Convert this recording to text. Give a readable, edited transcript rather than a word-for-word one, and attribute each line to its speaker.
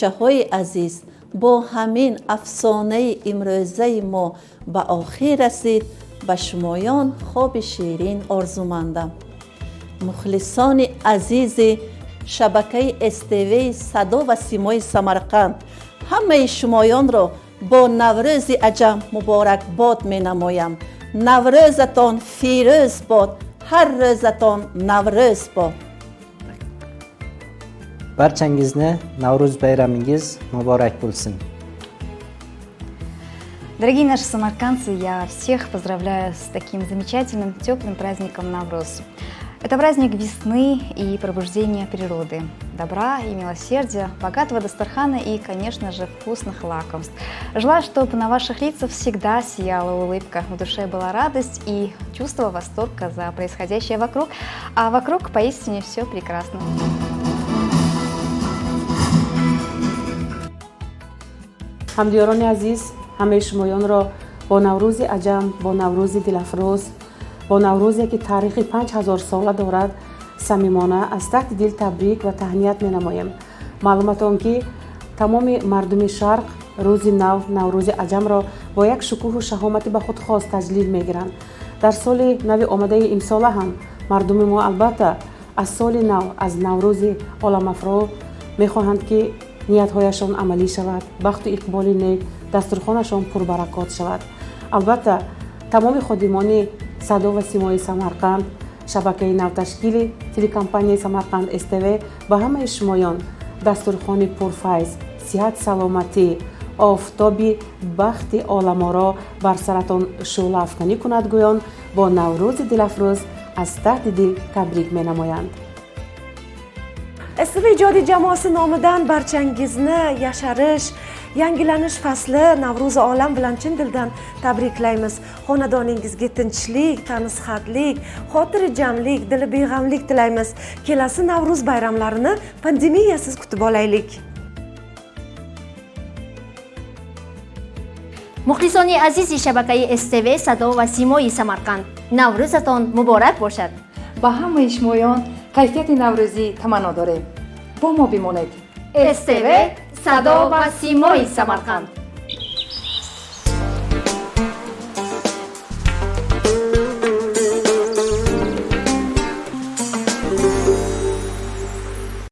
Speaker 1: Бачаҳои азиз, бо ҳамин афсонаи имрӯзаи мо ба охир расид. Ба шумоён хоби ширин орзумандам. Мухлисони азизи шабакаи СТВ Садо ва Симои Самарқанд, ҳамаи шумоёнро бо Наврӯзи Аҷам муборакбод менамоям. Наврӯзатон фирӯз бод, ҳар рӯзатон Наврӯз бод.
Speaker 2: Barchangizni Navro'z bayramingiz muborak bo'lsin.
Speaker 3: Дорогие наши самаркандцы, я всех поздравляю с таким замечательным, теплым праздником Навруз. Это праздник весны и пробуждения природы, добра и милосердия, богатого дастархана и, конечно же, вкусных лакомств. Желаю, чтобы на ваших лицах всегда сияла улыбка, в душе была радость и чувство восторга за происходящее вокруг, а вокруг поистине все прекрасно.
Speaker 4: Ҳамдиёрони азиз, ҳамаи шумоёнро бо Наврӯзи Аҷам, бо Наврӯзи дилафрӯз, бо Наврӯзе ки таърихи 5000 сола дорад, самимона аз таҳти дил табрик ва таҳният менамоем. Маълумат он ки тамоми мардуми Шарқ рӯзи нав, Наврӯзи Аҷамро бо як шукӯҳу шаҳомати ба худ хос таҷлил мегиранд. Дар соли нави омадаи имсола ҳам мардуми мо албатта аз соли нав, аз Наврӯзи оламафро мехоҳанд, ки ниятҳояшон амалӣ шавад, бахту иқболи нек, дастурхонашон пурбаракот шавад. Албатта, тамоми ходимони Садо ва Симои Самарқанд, шабакаи навташкили телекомпанияи Самарқанд СТВ ба ҳамаи шумоён дастурхони пурфайз, сиҳат, саломатӣ, офтоби бахти оламоро бар саратон шӯълаафканӣ кунад гӯён, бо Наврӯзи дилафрӯз аз таҳти дил табрик менамоянд.
Speaker 5: STV ijodiy jamoasi nomidan barchangizni yasharish, yangilanish fasli Navro'zi olam bilan chin dildan tabriklaymiz. Xonadoningizga tinchlik, tansihatlik, xotirjamlik, dili beg'amlik tilaymiz. Kelasi Navro'z bayramlarini pandemiyasiz kutib olaylik.
Speaker 6: Мухлисони азизи шабакаи СТВ Садо ва Симои Самарқанд, Наврӯзатон муборак бошад.
Speaker 7: Ба ҳамаи шумоён кайфияти наврӯзӣ таманно дорем. Бо мо бимонед.
Speaker 6: СТВ Садо ва Симои Самарқанд.